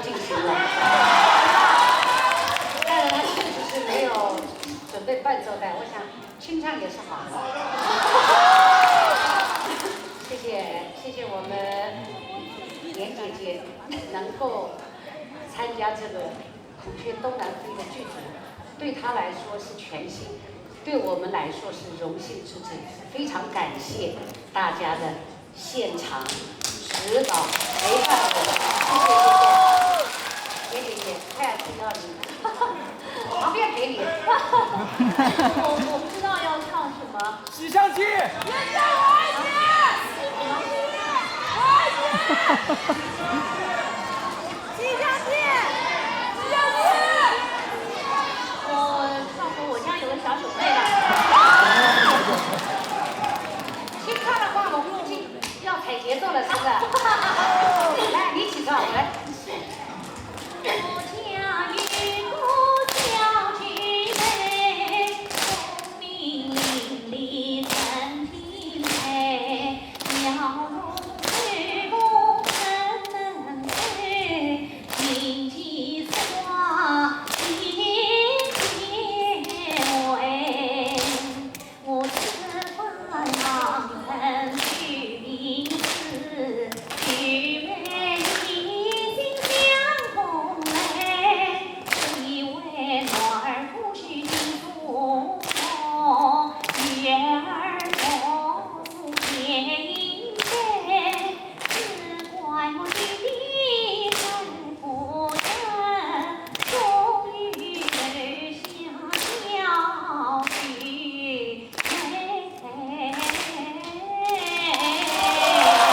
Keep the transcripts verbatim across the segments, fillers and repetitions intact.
进行了。但是他确实是没有准备伴奏带，我想清唱也是好的。谢谢，谢谢我们严姐姐能够参加这个孔雀东南飞的剧组，对她来说是全新，对我们来说是荣幸之至，非常感谢大家的现场指导陪伴我们，谢谢谢谢，严姐姐，太需要你，旁边陪你。我我不知道要唱什么。 《西厢记》。西厢记，西厢记。我唱首《我家有个小九妹》吧。清唱的话，我估计要踩节奏了，是不是？来，你起唱，来。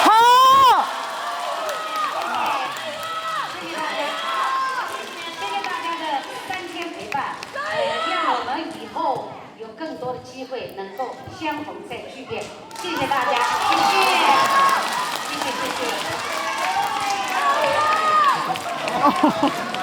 好。谢谢大家，谢谢大家的三天陪伴，让我们以后有更多的机会能够相逢再聚面。谢谢大家，谢谢，谢谢谢谢。